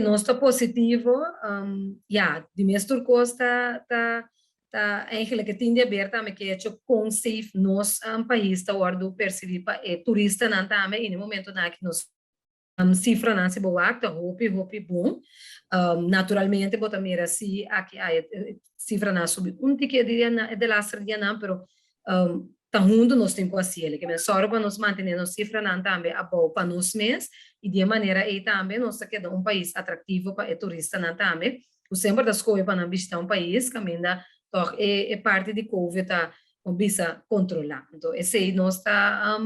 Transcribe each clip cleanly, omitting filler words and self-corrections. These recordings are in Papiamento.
Nos ta positivo. Ja, di mes tur kos ta eigenlijk tin di haber tambe ku hecho kon safe nos pais ta wòrdu persibí pa e turistanan tambe i na e momentonan aki nos sifranan, si bo wak, ta hopi hopi bon. Naturalmente bo ta mira si aki ai sifranan a subi un tiki e de laatste dianan, pero ta huntu nos tin ku hasié. Ke men sòru pa nos mantené nos sifranan tambe abou pa nos mes i di e manera ei tambe nos ta keda un pais atraktivo pa e turistanan tambe ku semper ta skohe pa nan bishitá un pais kaminda tòg e parti di COVID ta bisa kontrolá. Anto esei nos ta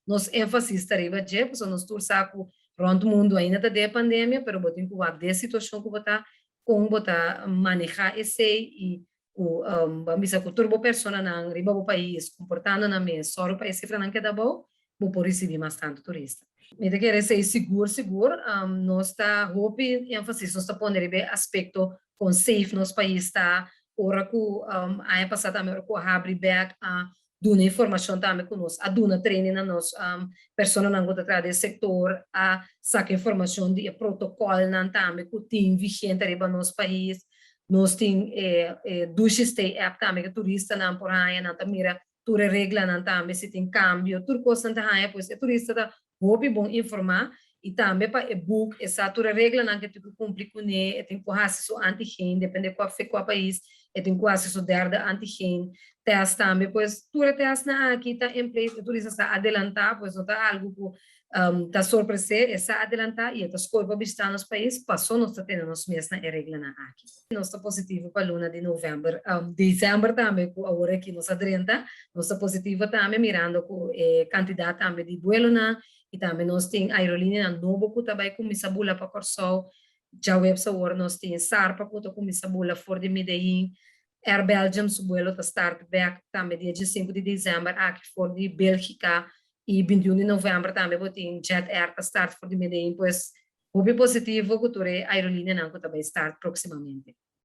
nos énfasis ta riba dje, pasobra nos tur sa ku rònt mundu ainda ta den e pandemia, pero bo tin ku wak den e situashon ku bo ta, kon bo ta manehá esei i ku bo a bisa ku tur bo personanan riba bo pais komportando nan mes, sòru pa e sifranan keda abou, bo por risibí mas tantu turista. Mi ta kere esei sigur sigur. Nos ta hopi énfasis nos ta pone riba e aspekto kon safe nos pais ta. Ora ku aña pasá tambe ora ku a habri bèk a duna informashon tambe ku nos a duna training na nos personanan ku ta traha den e sektor, a saka informashon di e protokòlnan tambe ku tin vigente riba nos pais. Nos tin e Dushi Stay app tambe ku turistanan por haña, nan ta mira tur e reglanan tambe, si tin kambio, tur kos nan ta haña. Pues e turista ta hopi bon informá i tambe pa e book e sa tur e reglanan ku e tin ku kumpli kuné. E tin ku hasi su antigen, depende kua kua pais, e tin ku hasi su derde antigen test tambe. Pues tur e testnan aki ta in place, e turista sa adelantá, pues no ta algu ku ta sorpres'é, e sa adelantá i e ta skohe pa bishitá nos pais paso nos ta tene nos mes na e reglanan aki. Nos ta positivo pa luna di novèmber, desèmber tambe ku awor aki nos a drenta, nos ta positivo tambe mirando ku e kantidat tambe di buelonan i tambe nos tin aerolinianan nobo ku ta bai kuminsá bula pa Kòrsou. Djaweps awor nos tin Sarpa ku ta kuminsá bula for di Medellin. Air Belgium su buelo ta start bèk tambe dia 5 di desèmber aki for di Bélgika i 21 di novèmber tambe bo tin Jet Air ta start for di Medellin. Pues hopi positivo ku tur e aerolinianan ku ta bai start próksimamente.